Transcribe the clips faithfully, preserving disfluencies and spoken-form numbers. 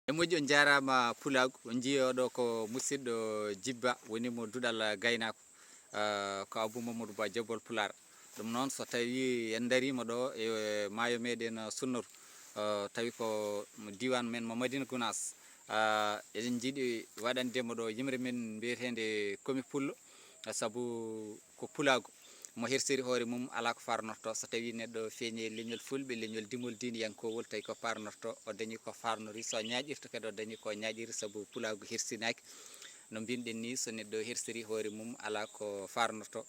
E moƴƴi, on njaaraama Pulaagu. On njiyii oɗo ko musidɗo Jibba, woni mo Duɗal Gaynaako, ah, ko Abou Mamadou Ba Jobbol Pulaar. Ɗum noon, so tawii en ndariima ɗo e maayo meɗen Sunnoru, ah, tawi ko diiwaan men mo Madina Gunaas, ah, eɗen njiɗi waɗande mo ɗo yimre men mbiyeteende Komi Pullo, sabu ko Pulaagu. Mo hersiri hoore mum, alaa ko farnorto. So tawii neɗɗo feeñi e leñol Fulɓe, leñol dimol diiniyankoowol, tawi ko farnorto, o dañi ko farnori. So ñaaƴirta kadi, o dañi ko ñaaƴiri, sabu Pulaagu hersinaaki. No mbinɗen ni, so neɗɗo hersiri hoore mum, alaa ko farnorto.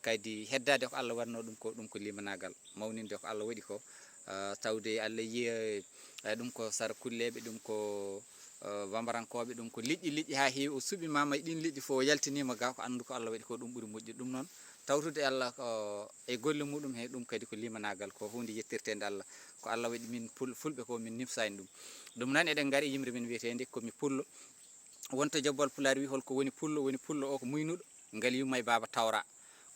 Kadi heddaade ko Allah waɗnoo ɗum ko, ɗum ko limanaagal. Mawninde ko Allah waɗi ko, ah, tawde Allah yiya, eh, ɗum ko sara kulleeɓe, ɗum ko, eh, bambarankooɓe, ɗum ko liƴƴi, liƴƴi haa heewi. O suɓimaama e ɗiin liƴƴi fof, o yaltiniima ga, ko anndu ko Allah waɗi ko, ɗum ɓuri moƴƴude. Ɗum noon, tawtude Allah ko e golle muɗum he, ɗum kadi ko limanaagal, ko huunde yettirteende Allah. Ko Allah waɗi min Pul-, Fulɓe ko min nimsaani ɗum. Ɗum noon, eɗen ngari e yimre men wiyeteende Komi Pullo. Wonto Jobbol Pulaar wi, hol ko woni Pullo? Woni Pullo o ko muynuɗo, ngal yumma e Baaba Tawra.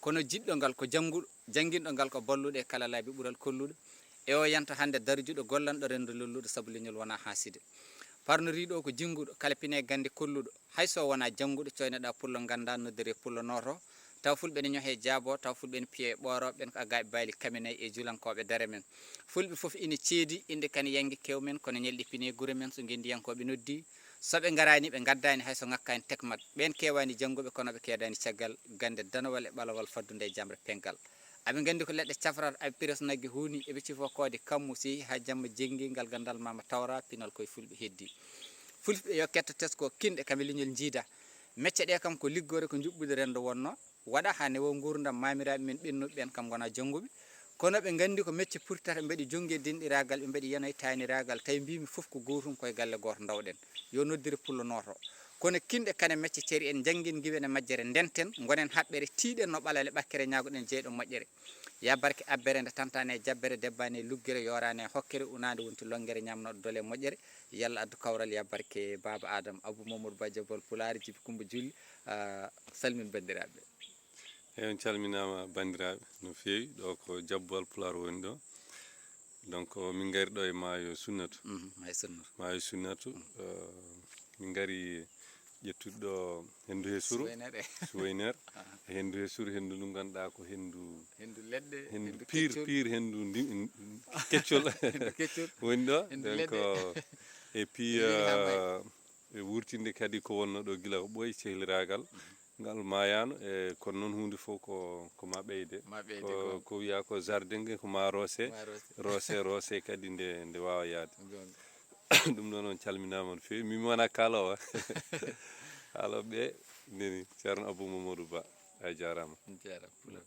Kono jiɗɗo ngal ko jannguɗo, jannginɗo ngal ko balluɗo e kala laabi ɓural kolluɗo. E o yanto hannde darjuɗo, gollanɗo renndo lolluɗo, sabu leñol wonaa haaside. Parnoriiɗo o ko jinnguɗo, kala pine gannde kolluɗo. Hay so wonaa jannguɗo, coyneɗaa Pullo ngannda, noddere Pullo nooto. Taw Fulɓe ne ñohe jaabo, taw Fulɓe ne piye ɓooro, ɓen ko agaaɓe baali kamenay e julankooɓe dare men. Fulɓe fof ina ceedi, innde kane yannge kew men, kono ñalɗi pine gure men, so ngenndiyankooɓe noddi. So ɓe ngaraani, ɓe ngaddaani hay so ŋakkaani tekmat. Ɓeen keewaani jannguɓe, kono ɓe keedaani caggal gannde danawal e ɓalawal faddunde e jamre pengal. Aɓe nganndi ko leɗɗe cafrata, aɓe pira so nagge huuni, eɓe cifoo koode kammu, so yehi haa jamma jenngi, ngal ganndal mama tawra, pinal koye Fulɓe heddi. Fulɓe yo ketto tesko kinɗe, kam e leñol njiida. Mecce ɗe kam ko liggoore, ko njuɓɓude renndo wonno waɗa haa newo nguurndam maamiraaɓe men ɓennuɓe ɓeen, kam ngona jannguɓe. Kono ɓe nganndi ko mecce purtata, mbeɗi jonnge denɗiraagal, ɓe mbeɗi yanoye taaniraagal, tawi mbimi fof ko gootum, koye galle gooto ndawɗen. Yo noddire Pullo nooto. Kono kinɗe kane mecce ceri en, njanngin ngiwen e majjere, ndenten, ngonen haɓɓere, tiiɗen no ɓalale ɓakkere, ñaagoɗen jeyɗo moƴƴere. Ya barke abbere nde tantane e jabbere, debbane e luggere, yorane e hokkere, unande wonti longere, ñamnoɗo dole moƴƴere. Yalla addu kawral ya barke Baaba Adama. Abou Mamadou Ba Jobbol Pulaar, Jibi Kumba Julli, ah, salmin banndiraaɓe. Eyi, on calminaama banndiraaɓe no feewi. Ɗo ko Jobbol Pulaar woni ɗo. Donc, min ngari ɗo e maayo Sunnatu. Mhm, maayo Sunnatu. Maayo Sunnatu, eh, min ngari ƴettude ɗo henndu he suru. Suwayner, e. Suwayner. Ah. E henndu he suru, henndu ndu ngannduɗaa ko henndu, henndu leɗɗe, henndu henndu pir, keccol. Pir henndu ndi, keccol. Henndu keccol. Woni ɗo. Henndu donc, leɗɗe. Et puis, ɓe wurtinde kadi ko wonno ɗo gila ko ɓooyi, cehliraagal. Mhm. Ngal maayaano, e kono noon huunde fof ko, ko ma ɓeyde. Ma ɓeyde, ko, goonga. Ko wiyaa ko jardin, ko ma roose, ma roose. Roose, roose kadi nde, nde waawa yahde. Goonga. Ɗum noon on calminaama no feewi. Min mi wonaa kaaloowo. Kaalooɓe ɓe nani, Ceerno Abou Mamadou Ba, a jaaraama. Jaaraama.